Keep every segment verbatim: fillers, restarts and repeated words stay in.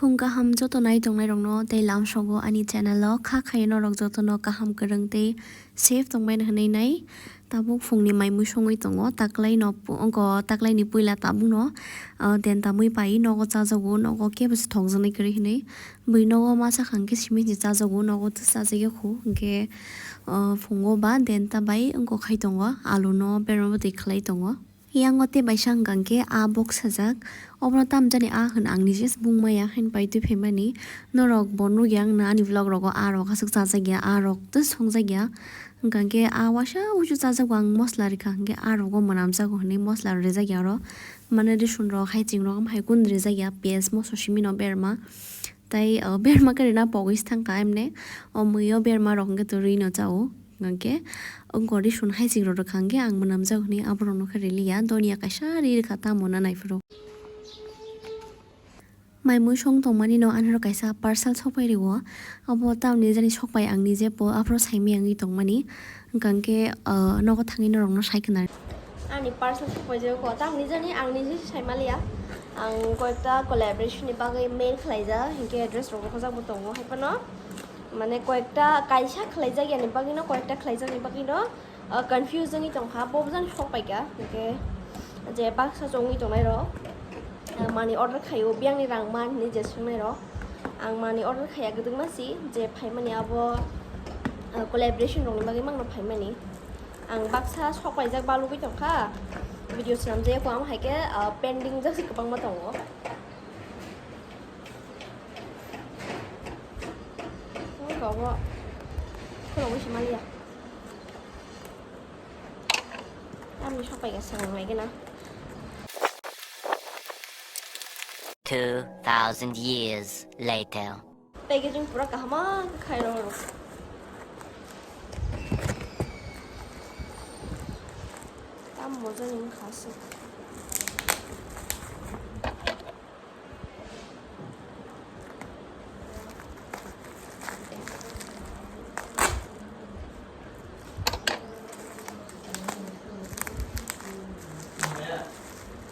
Phung kaham joto nai tongnai rokno tei lamsogo ani channel o kha khayo norok jotono kaham kwrwng tei safe tongbai hwnwi nai. Tabuk phungni mai mui songwi tongo, taklai no pu-, ongo taklai ni puila tabuk no, ah, den tamwi pai nogo chajago, nogo kebo se thokjaknai kwrwi hwnwi. Bui nogo ma sakha hwnkhe simi se chajago, nogo tei chajakya khu, hwnkhe, ah, phungo ba den ta bai ongo khai tongo, alu no berma bwtwi khlai tongo. Yang o tei baisa hwnkha hwnkhe a box sajak. Obono tamjani a hwn ang nije se bung maya, haino pai twi phaimani. Norok bo nukya wngna ani vlog rogo a rok aswk chajak ya, a rok tei songjak ya. Hwnkha hwnkhe a waisa uisu chajak bo ang mosla rikha hwnkhe a rogo mwnamjago hwnwi mosla rijak ya oro. Mane risun rok, haiching rok, am hai kunu rijak ya, piyaj, moso simi no berma. Tai, o, berma khe rina pogwi se thangkha, emne o mui o berma rok hwnkhe to rino chao. Hwnkhe o gori sun hai ching rok rwkha hwnkhe ang mwnamjak hwnwi aborok no khe riliya, donya kaisa ri rwkha tamo na naiphuru. Mai mui song tongmani no anhero kaisa parcel sokpai rio, abo tamni jani sokpai ang nije po aphuru saimaya wngwi tongmani. Hwnkha hwnkhe, ah, nogo thangwi norokno sai khna. Ani parcel sokpaijak kho, tamni jani ang niji sai maliya. Ang koyekta collaboration ni bagwi mail khlaijak, hinkhe address rok rwkha jak bo tongo, hai phano mane koyekta kaisa khlaijak yani bagwino, koyekta khlaijakni bagwino, ah, confuse wngwi tongkha, bo jani sokpaikha, hinkhe je baksa chongwi tongnai rok. Ah, mani order khaio, biyangni rang man hinwi je swngnai rok. Ang mani order khaiya, kwdwkma si je phaimani abo, ah, collaboration rokni bagwi mangno phaimani. Ang baksa sok paijak balugwi tongkha, video swnamjak ya, amo hai khe, ah, pending jak se kwbangma tongo. Abo khulogwi se maliya. Tamni sokpai ga swnam lai gana. Two thousand years later. Packaging pura kaham khe khai rw rw. Tam moja ni wngkha aswk.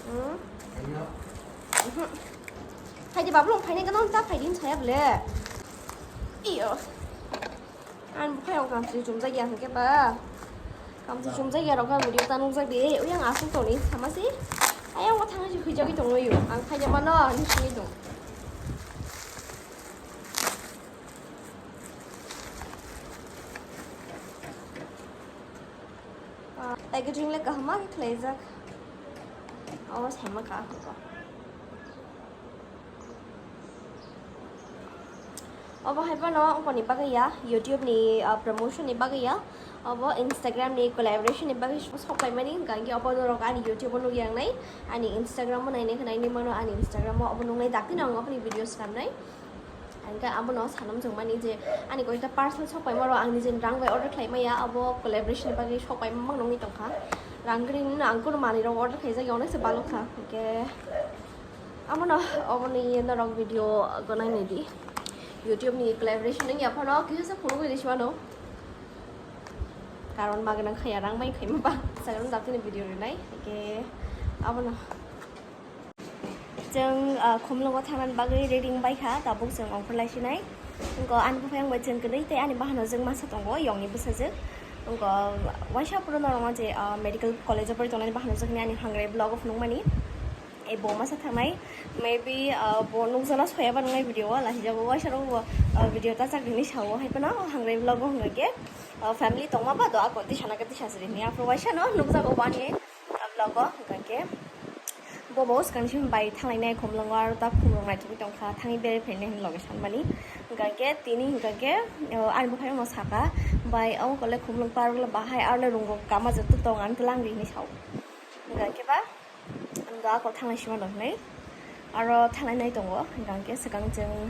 Hmm? Mhm. Hai di bablong phainai gana ta phaidi saya ble. Iyo. Ang bukhai ang kamchi chumjak ya hwnkhe ba. Kamchi chumjak ya rok ang video ta nukjak di. Uyang aswk toni sama si. Ayang bo thangwi si huijagwi tongwi yo. Ang khaijak mano ni simi tong. Packaging le kaham khe khlaijak. O sama ka ko. Obo hai phano ongkoni bagwi ya, YouTube ni, ah, promotion ni bagwi ya. Obo Instagram ni collaboration ni bagwi sok paimani, hwnkha hwnkhe obo norok ani YouTube o nukya wngnai, ani Instagram o nainai khe nainwi mano, ani Instagram o obo nuknai, dakti no ang oboni video swnamnai. Hwnkhe abono sanam chwngmani je ani koita parcel sok paima rok ang nijeni rang bai order khlai maya, abo collaboration ni bagwi sok paima mang nungwi tongkha. Rang grini no ang kunu manwi rok order khaijak ya, onek se balok kha, hwnkhe. Abono, oboni norok video gwnang nai di. YouTube ni collaboration wngya phano kisa phunugwi risi mano. Karon ma gwnang khaya rang bai khaima ba. Sagram dakti ni video rinai. Ke abono. Chwng, ah, Khumlungo thangnani bagwi ready wngbai kha, tabuk chwng ongkhorlai sinai. Wngkha ani buphang bai chwng kwrwi tei ani bahanok jwng masa tongo, yongni bwsajwk. Wngkha waisa phuru norok je, ah, medical college o pori tongnani bahanok jwk hwnwi ani hangrai vlog o phunukmani. E bo masa thangnai, maybe, ah, bo nukjana soyaba nwngnai video o, lahijago waisa rok bo, ah, video ta chak rini sao, hai phano hangrai vlog o hwnga khe, ah, family tongma ba do ako tisa na khe tisa siri hwnwi, aphuru waisa no nukjago bo ani, ah, vlog o, hwnga khe bo bo swkang simi bai thanglai nai Khumlungo, aro ta khumlung naithogwi tongkha, thangwi berai phainai hwnwi loge sanmani, hwnga khe tini hwnga khe, ah, ani buphang no saka bai, o kole Khumlung park le bahai, aro le rungo kama joto tong, ang tlang ri hwnwi sao, hwnga khe ba. Ang do ako thanglai sima rok hinwi aro thanglai nai tongo, hwnkha hwnkhe swkang chwng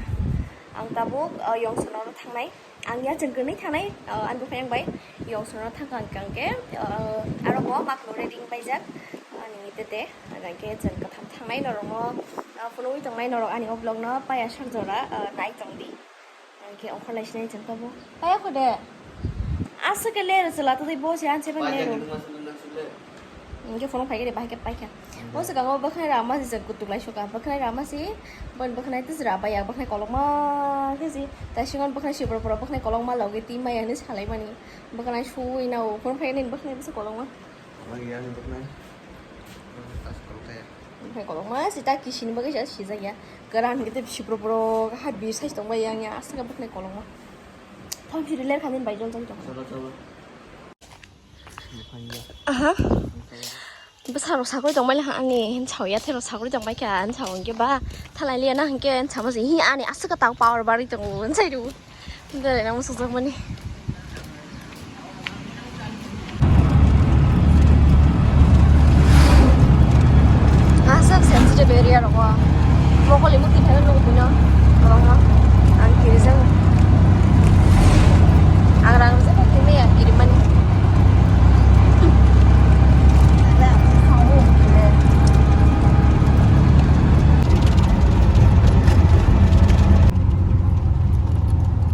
ang tabuk, uh, Yongsono ro thangnai, ang ya chwng kwnwi thangnai, uh, ani buphang bai Yongsono thangkha hwnkha hwnkhe, uh, aro bo makno ready wngpaijak, ani tete, hwnkha hwnkhe chwng kwtham thangnai norokno, uh, phunugwi tongnai norok ani o vlog no paiya sak jora, uh, nai tongdi. Hwnkhe ongkhorlai sinai chwng tabuk. Paiya kho de. Aswk khe le rw chwla twi bo se anse ban le rw. Hingke phone phai khe bahai khe paikha. O swkango bwkhanai rama si jak kutuk lai suka. Bwkhanai rama si, bon bwkhanai tis ra baya, bwkhanai kolokma khe si. Tai singon bwkhanai sibro poro bwkhanai kolokma logi ti maya hinwi salai mani. Bwkhanai sui nao, phone phai nini bwkhanai bwsa kolokma. Lagi ya ni bwkhanai. Bwkhanai kolokma si ta kisini bagwi sa sijak ya. Kwran hingke te sibro poro ha bi sai tong bai yang ya, aswk bwkhanai kolokma. Thong phiri ler khanin bai jol jol tong. Chalo, chalo. Aha. Bwsarok sakori tongmani ha ani hinsa ya therok sakori tongmai kha hinsa hwnkhe ba thalai liya na hwnkhe hinsa masa hi ani aswk tang power bari tongo hinsai rw. Dere nang musuk jakmani. Aswk sensitive area rogo. Mokol imuk twi phaiwi nugo buino. Kwbangma. Ang kirijak. Ang rang rijak khe twi maya kirimani.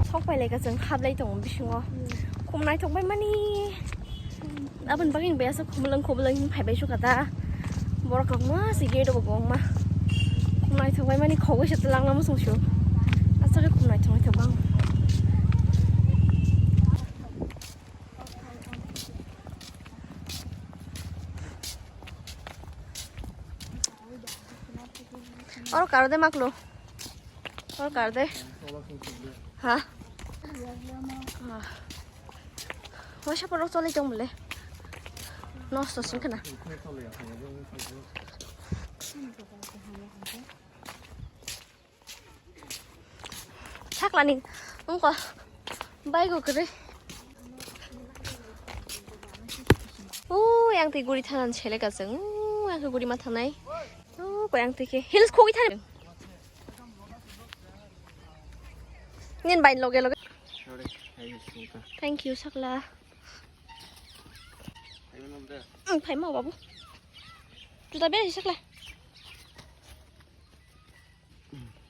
Sok pai lai ka chwng hablai tongo bisingo. Khum naithok bai mani. Aboni bagwi ang biyasa khumlwng khumlwng hinwi phaibai sukha da. Borok kwbangma se gate o bo kwbangma. Khum naithok bai mani khogwi se twlangna muchung sio. Aswk khum naithok naithok bang. Oro karo de maklo. Oro karo de. Ha? Ah. Waisa porok choli tong mole. Nosto sing khna. Saklani wngkha bike o kwrwi. O yang twi guri thanan selek aswk. O yang twi guri ma thanai. O ko yang twi khe heels khogwi thani. Nin bai loge loge. Thank you sakla. Ang phaima babu. Juta beri sakla.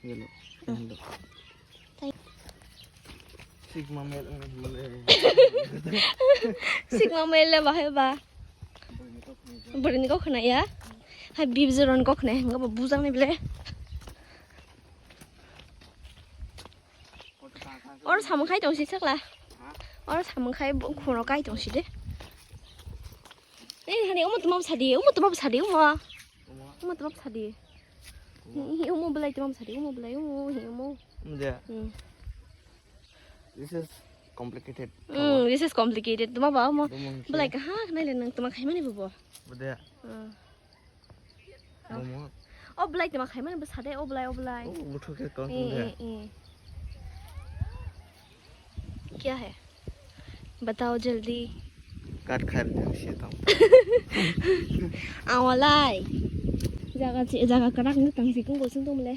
Yellow. Yellow. Thank- Sigma male, eh, male. Sigma male le bahai ba. Bwrwini kok khna ya. Hai bibjeron kok khna ya, hwnba bujang ni bile. Oro samung khai tong si sakla. Oro samung khai bo khuno kai tong si de. Ei hani omo tuma sadi, omo tuma sadi, omo. Omo tuma sadi. Hi omo belai tuma sadi, omo belai omo, hi omo. India. Hmm. This is complicated. Hmm, this is complicated. Tuma ba omo. Belai kahak nai le nang tuma khai mani bo. Bo de. Hmm. Momo. O belai tuma khai mani bwsa de, o belai, o belai. O buthu khe kok. Eh, eh, eh. Kya hai? Batao jaldi. Kat khai de si tong. Awalai. Jaga chi, jaga karak ni tang si kung gosung tong le.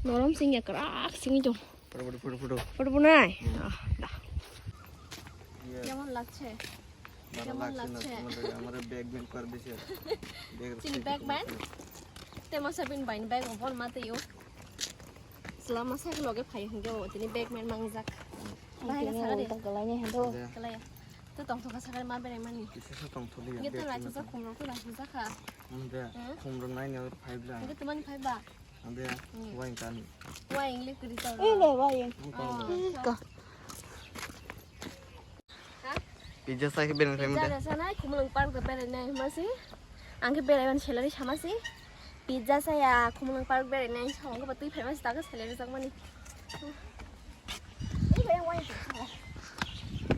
Norom sing ya karak sing jong. Photo, photo, photo, photo. Photo bunai? Hmm. Ah, da. Iya. Kemon lagche? Baro kemon lagche na lagche? Tomar, amare bag man kor dise. Bag chini bag man? Te masa bin bain bag obon mate yo. Selama saya loge phai hingge o tini bag man mangjak. Bahai ka sagari. Kalai ya. To tong thok sagari ma berai mani. Kisa sa tong thok ya. Nge to lai thok khumrok to lai thok kha. Mande. Hmm? Khumrok nai ne phai bla. Nge to mani phai ba. Ande, hmm. Wine kan. Wine le kuri tau. Eh, le, wine. Wine kan. Ah. Ih, ka. Ha? Pizza sai ke berai pizza phaimani. Pizza na sanai, Khumulwng Park da berai nai masi. Ang ke berai ban salary samasi. Pizza saya, Khumulwng Park berai nai, song ko batui phaimasi, ta ke salary jak mani. Ih, le, wine.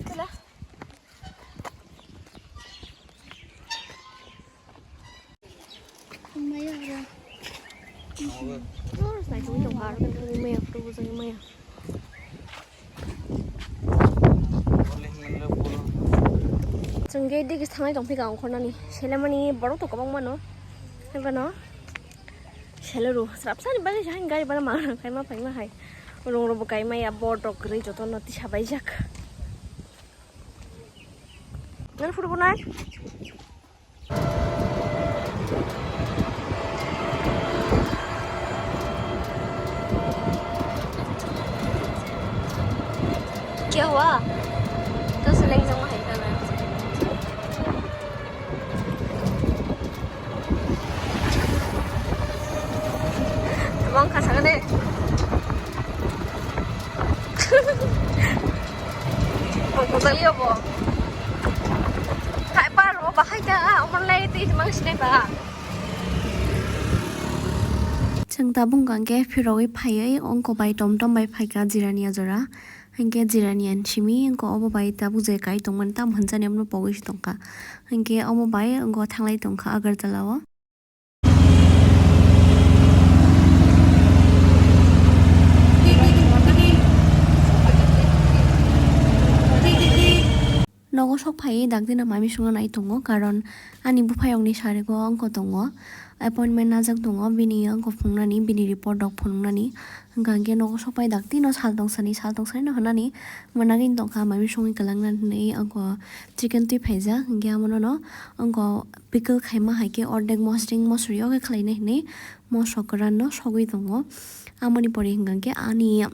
Tula. Chwng gate digi thangnai tongphika ongkhornani. Selemani borok to kwbangma no. Haiphano selero srapsani bagwi se haino gari bara ma khaima phaima hai. Rong rokbo kaimaya board rok kwrwi jotono tisa baijak. Nang photo bo nai. Kya hua? To seleng jong hai kana. Kujali obo. Hai par obo hai ta, omo lai tei mang sinai ba. Chwng tabuk hwnkha khe phirogwi phaiwi ongko bai tom tom bai phaikha Jirania jora. Hinkhe Jirania simi ongko obo bai tabuk je kai tongmani tamo hwnjani omo pogwi se tongkha. Hinkhe omo bai ongko thanglai tongkha Agartala o. Nogo sok phai dakdino mami songna nai tongo, karon ani buphayokni sariko ongko tongo, appointment najak tongo, bini ongko phunuknani, bini report rok phunuknani. Hwnkha hwnkhe nogo sok phai dakdino sal tongsani, sal tongsani no hwnani mwnagwi tongkha, mami songwi kwlangna hinwi ongko chicken twi phaijak, hwnkhe amono no ongko pickle khaima hai khe ordek mosring mosri o khe khlaina hinwi mosok kwran no sogwi tongo. Amoni pore hwnkha khe ani,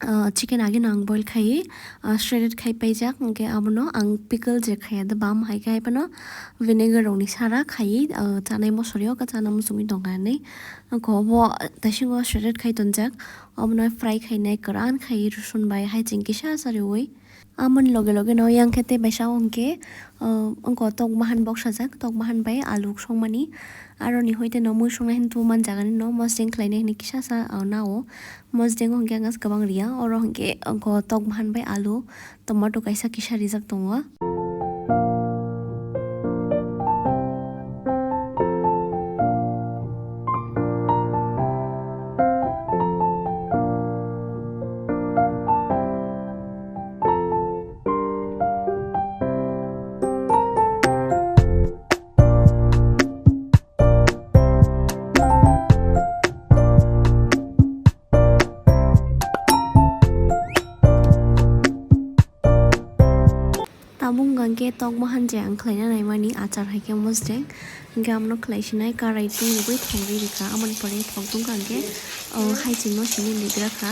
ah, chicken ageno ang boil khai, ah, shredded khai paijak, hwnkhe abono ang pickle je khaiya de bam hai khe hai phano vinegar rokni sara khaiwi, ah, chanai mosori o khe chana muchungwi tongkha hinwi. Ongko obo taisingo shredded khai tonjak, obono fry khainai kwran khai rosun bai haiching kisa sa riwi. Amoni loge loge no yang khe tei baisa hwnkhe, ah, ongko tok bahan boksajak, tok bahan bai alu songmani. Aroni hoite no mui songna hinwi tubumani jaga ni no mosdeng khlaina hinwi kisa sa, ah, nao. Mosdeng o hwnkhe ang kwbang riya, oro hwnkhe ongko tok bahan bai alu, tomato kaisa kisa rijak tongo. Tabuk hwnkha khe tok bahan je ang khlaina naimani achar hai khe mosdeng. Hwnkhe amno khlai sinai karai twi rwgwi thok rwi rwkha. Amoni pore thok tungkha hwnkhe, o, haichingno simi ligra kha.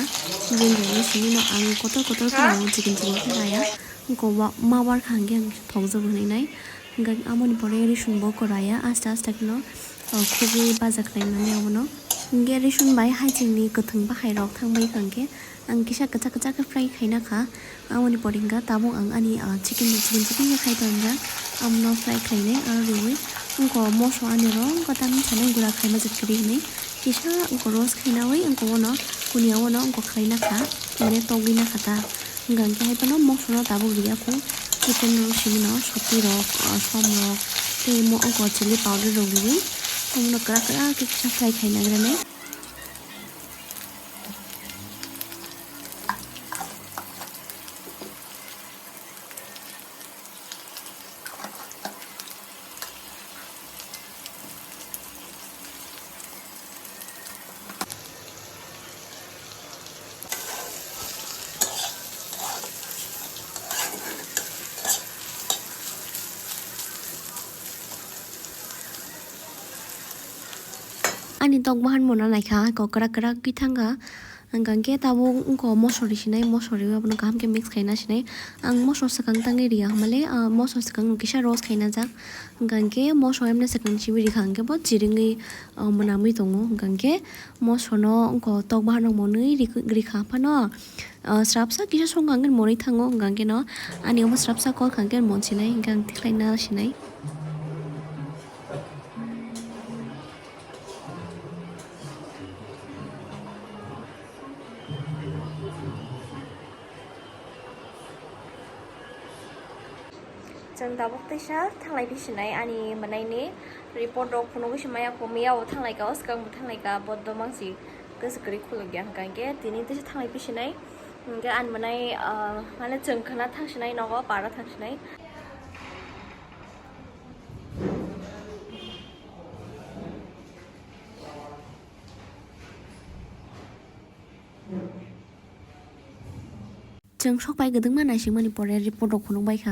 Bini simi no ang kotor kotor khe rw, chikon chikon khe raya. Hwnkhe ma warkha hwnkhe ang thokjago hinwi nai. Hwnkhe amoni pore rwsong bo kwraya aste aste kheno, o, khugwi baja khlaimani abono. Hwnkhe rwsong bai haichingni kwthwng bahai rok thangbai kha hwnkhe ang kisa kwchak kwchak khe fry khaina kha. Aboni pore hwnkha tabuk ang ani, ah, chicken ni chicken chicken khe khai tonjak. Abono fry khlainai aro riwi. Wngkha moso ani ro wngkha tamni sanai gura khaima jat kwrwi hinwi. Kisa wngkha roast khainawi wngkha wono kuniya wono wngkha khlaina kha. Mane togwi na kha ta. Hwnkha hwnkhe hai phano moso no tabuk riya kho. Chicken ro simi no soti rok, ah, som rok tei mo wngkha chili powder rok riwi. Omono kwrak kwrak khe kisa fry khaina granai. Ani tok bahan mona naikha, kok kwrak kwrak khe thangkha. Hwnkha hwnkhe tabuk wngkha mosori sinai, mosori abono kaham khe mix khaina sinai. Ang moso swkang tangwi riya, hamale, ah, moso swkang no kisa roast khaina jak. Hwnkha hwnkhe moso emne swkang simi rikha hwnkhe bo chirigwi, ah, mwnamwi tongo. Hwnkha hwnkhe moso no wngkha tok bahan rok monwi rik-, rikha phano, ah, srapsa kisa songkha hwnkhe monwi thango. Hwnkha hwnkhe no ani omo srapsa kok hwnkha hwnkhe mon sinai, hwnkhe ang tikhlaina sinai. Chwng tabuk teisa thanglai phi sinai ani mwnaini report rok phunugwi se maya kho, miya bo thanglai ka, o swkang bo thanglai ka, bo domang si kwswk kwrwi khuluk ya hwnkha hwnkhe tini teisa thanglai phi sinai. Hwnkhe ani mwnai, ah, mane chwng khwna thang sinai, nogo para thang sinai. Chwng sok pai kwdwkma naisikmani pore report rok phunuk bai kha,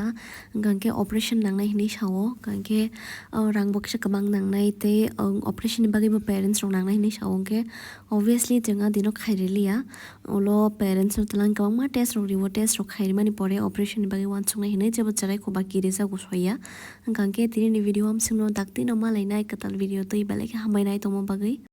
hwnkha hwnkhe operation nangnai hinwi sao, hwnkha hwnkhe, o, rang bo kisa kwbang nangnai tei, o, operation ni bagwi bo parents rok nangnai hinwi sao, hwnkhe obviously chwng a dino khairiliya, ulo parents rok twlang kwbangma test rok rio, test rok khairimani pore operation ni bagwi uansuknai hinwi jebo cherai kho ba kirijago soiya, hwnkha hwnkhe tini ni video amsingno daktino malainai kwtal video twi belai khe hambai nai tongma bagwi.